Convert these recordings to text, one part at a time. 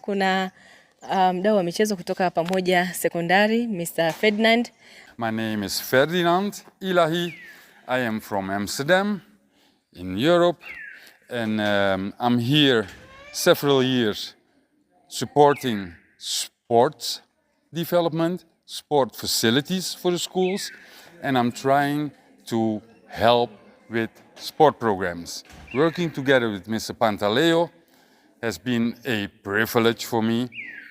Kuna mdau wa michezo kutoka Pamoja Sekondari, Mr. Ferdinand. My name is Ferdinand Ilahi. I am from Amsterdam in Europe, and I'm here several years supporting sports development, sport facilities for the schools, and I'm trying to help with sport programs. Working together with Mr. Pantaleo has been a privilege for me.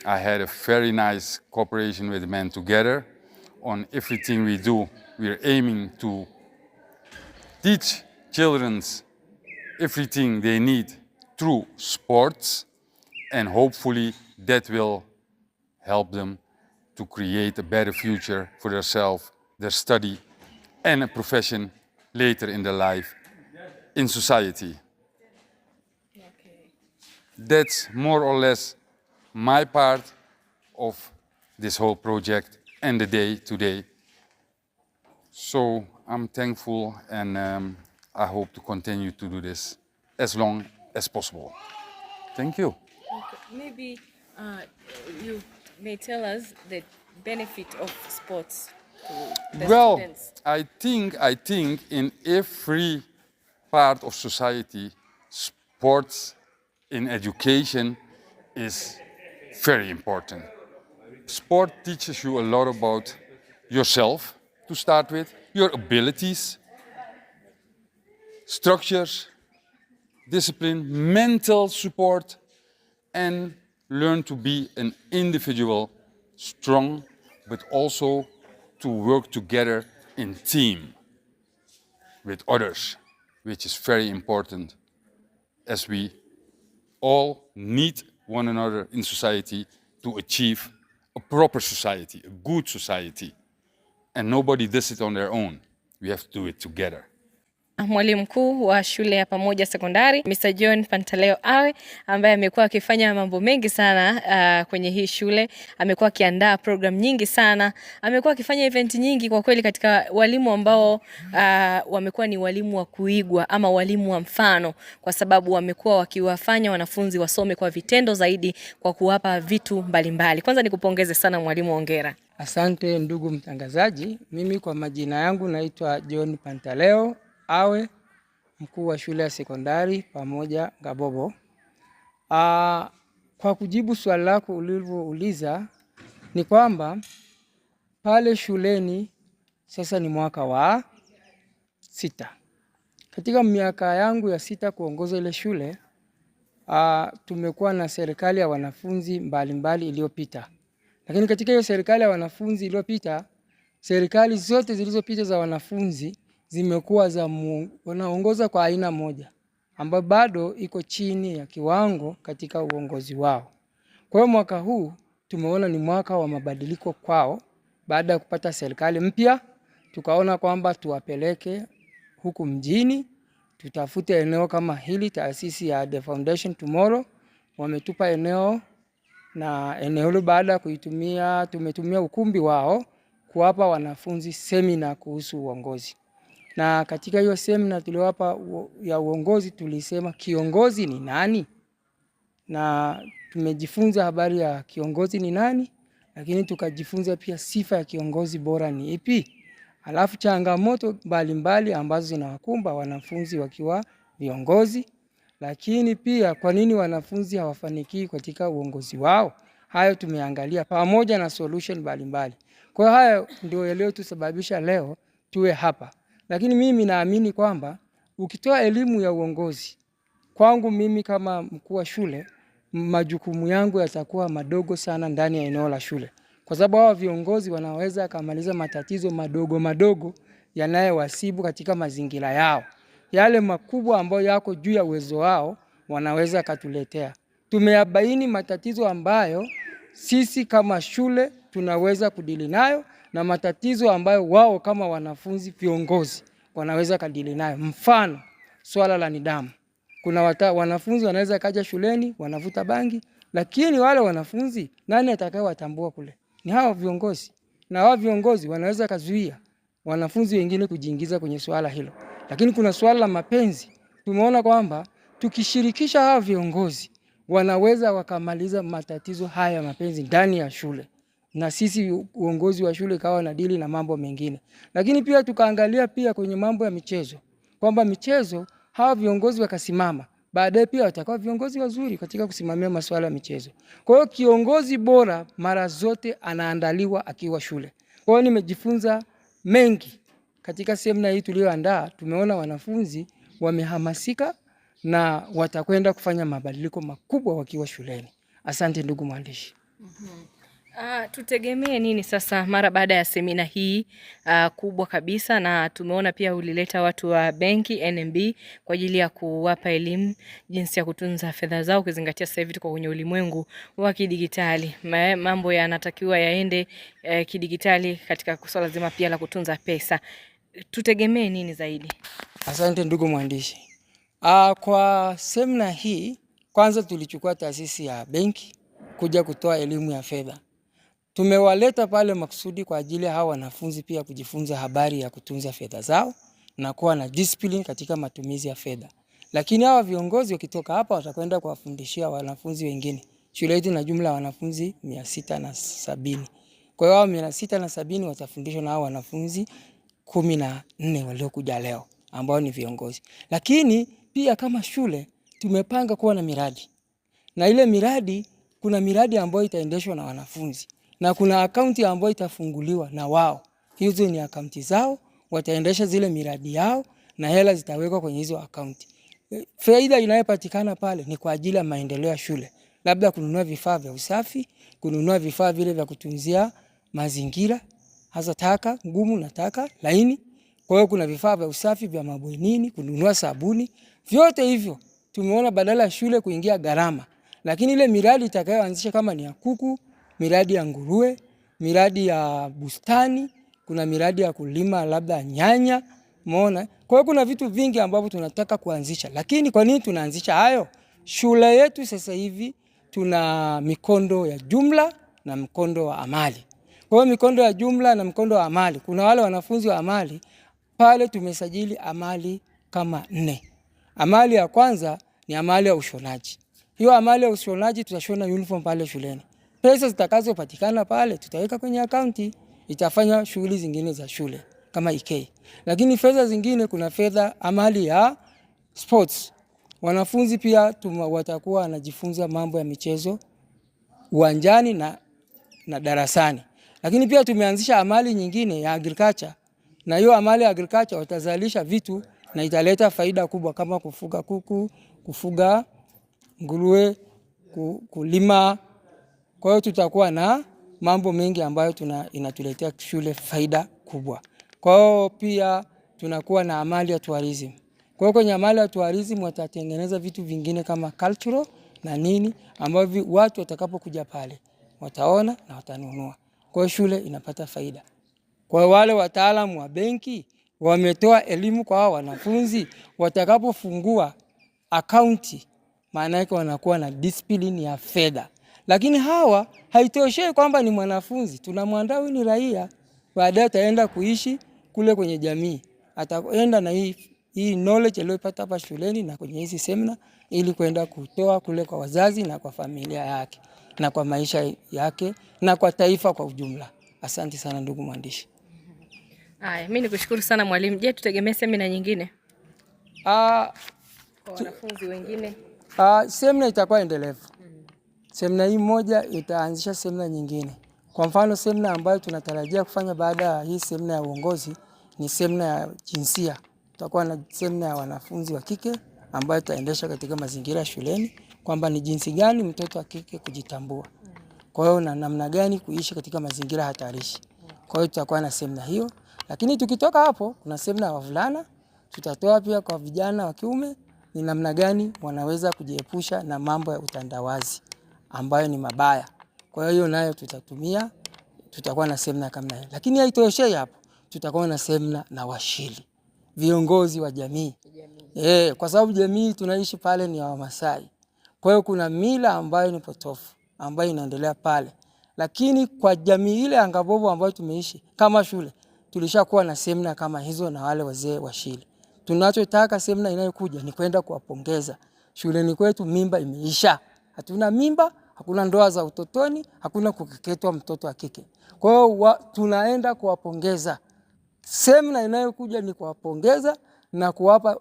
I had a very nice cooperation with the men together. On everything we do, we're aiming to teach children everything they need through sports, and hopefully that will help them to create a better future for themselves, their study, and a profession later in their life in society. That's more or less my part of this whole project and the day today. So I'm thankful, and I hope to continue to do this as long as possible. Thank you. Okay. Maybe you may tell us the benefit of sports to the Well, students. I think in every part of society, sports in education is very important. Sport teaches you a lot about yourself to start with, your abilities, structures, discipline, mental support, and learn to be an individual, strong, but also to work together in team with others, which is very important, as we all need one another in society to achieve a proper society, a good society. And nobody does it on their own. We have to do it together. Mwalimu mkuu wa shule ya Pamoja Sekondari, Mr. John Pantaleo Awe, ambaye amekuwa akifanya mambo mengi sana kwenye hii shule. Amekuwa akiandaa program nyingi sana, amekuwa akifanya event nyingi kwa kweli, katika walimu ambao wamekuwa ni walimu wa kuigwa ama walimu wa mfano, kwa sababu wamekuwa wakiwafanya wanafunzi wasome kwa vitendo zaidi kwa kuwapa vitu mbalimbali mbali. Kwanza nikupongeze sana mwalimu, hongera. Asante ndugu mtangazaji. Mimi kwa majina yangu naitwa John Pantaleo Awe, mkuu wa shule ya sekondari Pamoja Ngabobo. Kwa kujibu swali lako ulivyouliza ni kwamba pale shuleni sasa ni mwaka wa 6. Katika miaka yangu ya 6 kuongoza ile shule, tumekuwa na serikali ya wanafunzi mbalimbali iliyopita. Lakini katika hiyo serikali ya wanafunzi iliyopita, serikali zote zilizopita za wanafunzi zimekuwa za wanaongoza kwa aina moja ambayo bado iko chini ya kiwango katika uongozi wao. Kwa hiyo mwaka huu tumeona ni mwaka wa mabadiliko kwao. Baada ya kupata serikali mpya, tukaona kwamba tuwapeleke huku mjini, tutafute eneo kama hili. Taasisi ya The Foundation Tomorrow wametupa eneo, na eneo hilo baada ya kuitumia, tumetumia ukumbi wao kuwapa wanafunzi semina kuhusu uongozi. Na katika hiyo semina tuliowapa ya uongozi, tulisema kiongozi ni nani, na tumejifunza habari ya kiongozi ni nani, lakini tukajifunza pia sifa ya kiongozi bora ni ipi, alafu changamoto mbalimbali ambazo zinawakumba wanafunzi wakiwa viongozi, lakini pia kwa nini wanafunzi hawafanikiwi katika uongozi wao. Hayo tumeangalia pamoja na solution mbalimbali. Kwa hiyo hayo ndio yaliyotusababisha leo tuwe hapa. Lakini mimi naamini kwamba ukitoa elimu ya uongozi, kwangu mimi kama mkuu wa shule, majukumu yangu yatakuwa madogo sana ndani ya eneo la shule, kwa sababu hawa viongozi wanaweza kamaliza matatizo madogo madogo yanayowasibu katika mazingira yao. Yale makubwa ambayo yako juu ya uwezo wao wanaweza katuletea. Tumeyabaini matatizo ambayo sisi kama shule tunaweza kudili nayo na matatizo ambayo wao kama wanafunzi viongozi wanaweza kadili nayo. Mfano, swala la nidhamu. Kuna wanafunzi wanaweza kaja shuleni wanavuta bangi, lakini wale wanafunzi nani atakayewatambua kule? Ni hawa viongozi. Na hawa viongozi wanaweza kazuia wanafunzi wengine kujiingiza kwenye swala hilo. Lakini kuna swala la mapenzi. Tumeona kwamba tukishirikisha hawa viongozi wanaweza wakamaliza matatizo haya ya mapenzi ndani ya shule, na sisi uongozi wa shule ikawa na dili na mambo mengine. Lakini pia tukaangalia pia kwenye mambo ya michezo kwamba michezo, hawa viongozi wakasimama baadaye pia watakuwa viongozi wazuri katika kusimamia masuala ya michezo. Kwa hiyo kiongozi bora mara zote anaandaliwa akiwa shule. Kwa hiyo nimejifunza mengi katika semina hii tuliyoandaa. Tumeona wanafunzi wamehamasika na watakwenda kufanya mabadiliko makubwa wakiwa shuleni. Asante ndugu mwandishi. Tutegemee nini sasa mara baada ya semina hii kubwa kabisa, na tumeona pia ulileta watu wa benki NMB kwa ajili ya kuwapa elimu jinsi ya kutunza fedha zao, ukizingatia sasa hivi tuko kwenye ulimwengu wa kidigitali, mambo yanatakiwa yaende kidigitali katika swala zima pia la kutunza pesa. Tutegemee nini zaidi? Asante ndugu mwandishi. Kwa semina hii kwanza tulichukua taasisi ya benki kuja kutoa elimu ya fedha. Tumewaleta pale makusudi kwa ajili ya hawa wanafunzi pia kujifunza habari ya kutunza fedha zao na kuwa na discipline katika matumizi ya fedha. Lakini hawa viongozi wakitoka hapa watakwenda kuwafundishia wanafunzi wengine. Shule yetu ina jumla ya wanafunzi 670. Kwa hiyo hao 670 watafundishwa na hao wanafunzi 14 waliokuja leo ambao ni viongozi. Lakini pia kama shule tumepanga kuwa na miradi. Na ile miradi, kuna miradi ambayo itaendeshwa na wanafunzi na kuna akaunti ambayo itafunguliwa na wao. Hizo ni akaunti zao, wataendesha zile miradi yao na hela zitawekwa kwenye hizo akaunti. Faida inayopatikana pale ni kwa ajili ya maendeleo ya shule, labda kununua vifaa vya usafi, kununua vifaa vile vya kutunzia mazingira, hasa taka ngumu na taka laini. Kwa hiyo kuna vifaa vya usafi vya mabwenini, kununua sabuni, vyote hivyo tumeona badala ya shule kuingia gharama, lakini ile miradi itakayoanzisha kama ni ya kuku, miradi ya nguruwe, miradi ya bustani, kuna miradi ya kulima labda nyanya, umeona? Kwa hiyo kuna vitu vingi ambavyo tunataka kuanzisha. Lakini kwa nini tunaanzisha hayo? Shule yetu sasa hivi tuna mikondo ya jumla na mkondo wa amali. Kwa hiyo mikondo ya jumla na mkondo wa amali, kuna wale wanafunzi wa amali pale tumesajili amali kama 4. Amali ya kwanza ni amali ya ushonaji. Hiyo amali ya ushonaji tutashona uniform pale shuleni. Pesa zitakazopatikana pale tutaweka kwenye akaunti, itafanya shughuli zingine za shule kama IK. Lakini fedha zingine, kuna fedha amali ya sports. Wanafunzi pia watakuwa wanajifunza mambo ya michezo uwanjani na darasani. Lakini pia tumeanzisha amali nyingine ya agriculture. Na hiyo amali ya agriculture watazalisha vitu na italeta faida kubwa kama kufuga kuku, kufuga nguruwe, kulima. Kwa hiyo tutakuwa na mambo mengi ambayo inatuletea shule faida kubwa. Kwa hiyo pia tunakuwa na amali ya tourism. Kwa hiyo kwenye amali ya tourism watatengeneza vitu vingine kama cultural na nini ambavyo watu watakapokuja pale wataona na watanunua. Kwa hiyo shule inapata faida. Kwa wale wataalamu wa benki wametoa elimu kwa hao wanafunzi, watakapofungua akaunti maana yake wanakuwa na discipline ya fedha. Lakini hawa haitoshei kwamba ni mwanafunzi, tunamwandaa huyu ni raia, baadaye ataenda kuishi kule kwenye jamii, ataenda na hii knowledge aliyopata hapa shuleni na kwenye hizi semina, ili kwenda kutoa kule kwa wazazi na kwa familia yake na kwa maisha yake na kwa taifa kwa ujumla. Asante sana ndugu mwandishi. Haya, mimi nikushukuru sana mwalimu. Je, tutegemee semina nyingine? Kwa wanafunzi wengine? Semina itakuwa endelevu. Semina hii moja itaanzisha semina nyingine. Kwa mfano, semina ambayo tunatarajia kufanya baada ya hii semina ya uongozi ni semina ya jinsia. Tutakuwa na semina ya wanafunzi wa kike ambayo tutaendesha katika mazingira ya shuleni, kwamba ni jinsi gani mtoto wa kike kujitambua. Kwa hiyo na namna gani kuishi katika mazingira hatarishi. Kwa hiyo tutakuwa na semina hiyo. Lakini tukitoka hapo kuna semina ya wavulana, tutatoa pia kwa vijana wa kiume ni namna gani wanaweza kujiepusha na mambo ya utandawazi ambayo ni mabaya. Kwa hiyo nayo tutakuwa na semina kama hiyo. Lakini haitoshei hapo, tutakuwa na semina na washili, viongozi wa jamii. Kwa sababu jamii tunaishi pale ni ya Wamasai. Kwa hiyo kuna mila ambayo ni potofu ambayo inaendelea pale. Lakini kwa jamii ile Angabobo ambayo tumeishi kama shule, tulishakuwa na semina kama hizo na wale wazee wa shule. Tunachotaka semina inayokuja ni kwenda kuwapongeza. Shuleni kwetu mimba imeisha. Hatuna mimba, hakuna ndoa za utotoni, hakuna kukeketwa mtoto wa kike. Kwa hiyo tunaenda kuwapongeza. Semina inayokuja ni kuwapongeza na kuwapa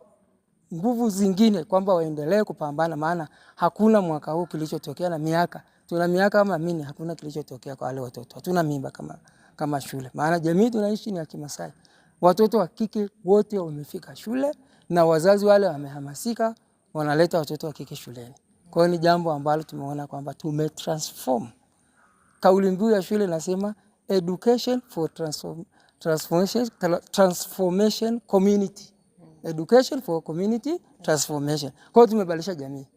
nguvu zingine kwamba waendelee kupambana, maana hakuna mwaka huu kilichotokea na miaka tuna miaka kama minne, hakuna kilichotokea kwa wale watoto. Hatuna mimba kama shule, maana jamii tunaishi ni ya Kimasai. Watoto wa kike wote wamefika shule na wazazi wale wamehamasika, wanaleta watoto wa kike shuleni. Kwa hiyo ni jambo ambalo tumeona kwamba tumetransform. Kauli mbiu ya shule nasema education for transformation, transformation community. Education for community transformation. Kwa hiyo tumebadilisha jamii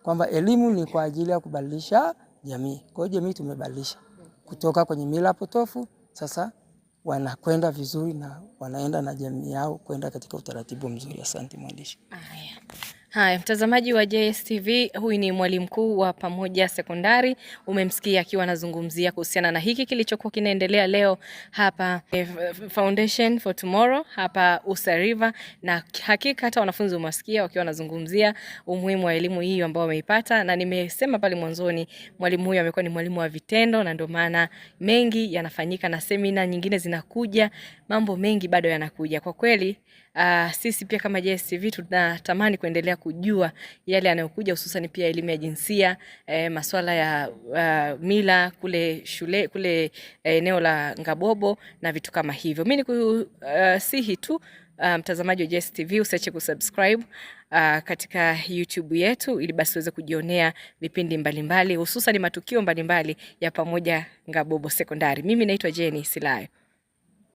kwamba elimu ni kwa ajili ya kubadilisha jamii. Kwa hiyo jamii tumebadilisha kutoka kwenye mila potofu, sasa wanakwenda vizuri na wanaenda na jamii yao kwenda katika utaratibu mzuri. Asante mwandishi. Haya. Haya, mtazamaji wa JSTV, huyu ni mwalimu mkuu wa Pamoja Sekondari. Umemsikia akiwa anazungumzia kuhusiana na hiki kilichokuwa kinaendelea leo hapa Foundation for Tomorrow hapa Usa River, na hakika hata wanafunzi umewasikia wakiwa wanazungumzia umuhimu wa elimu hii ambao wameipata, na nimesema pale mwanzoni, mwalimu huyu amekuwa ni mwalimu wa vitendo, na ndio maana mengi yanafanyika na semina nyingine zinakuja, mambo mengi bado yanakuja kwa kweli. Sisi pia kama JSTV tunatamani kuendelea kujua yale yanayokuja, hususan pia elimu ya jinsia, masuala ya mila kule shule kule eneo la Ngabobo na vitu kama hivyo. Mimi nikusihi tu mtazamaji wa JSTV usiache kusubscribe katika YouTube yetu ili basi uweze kujionea vipindi mbalimbali hususan matukio mbalimbali ya Pamoja Ngabobo Sekondari. Mimi naitwa Jenny Silayo.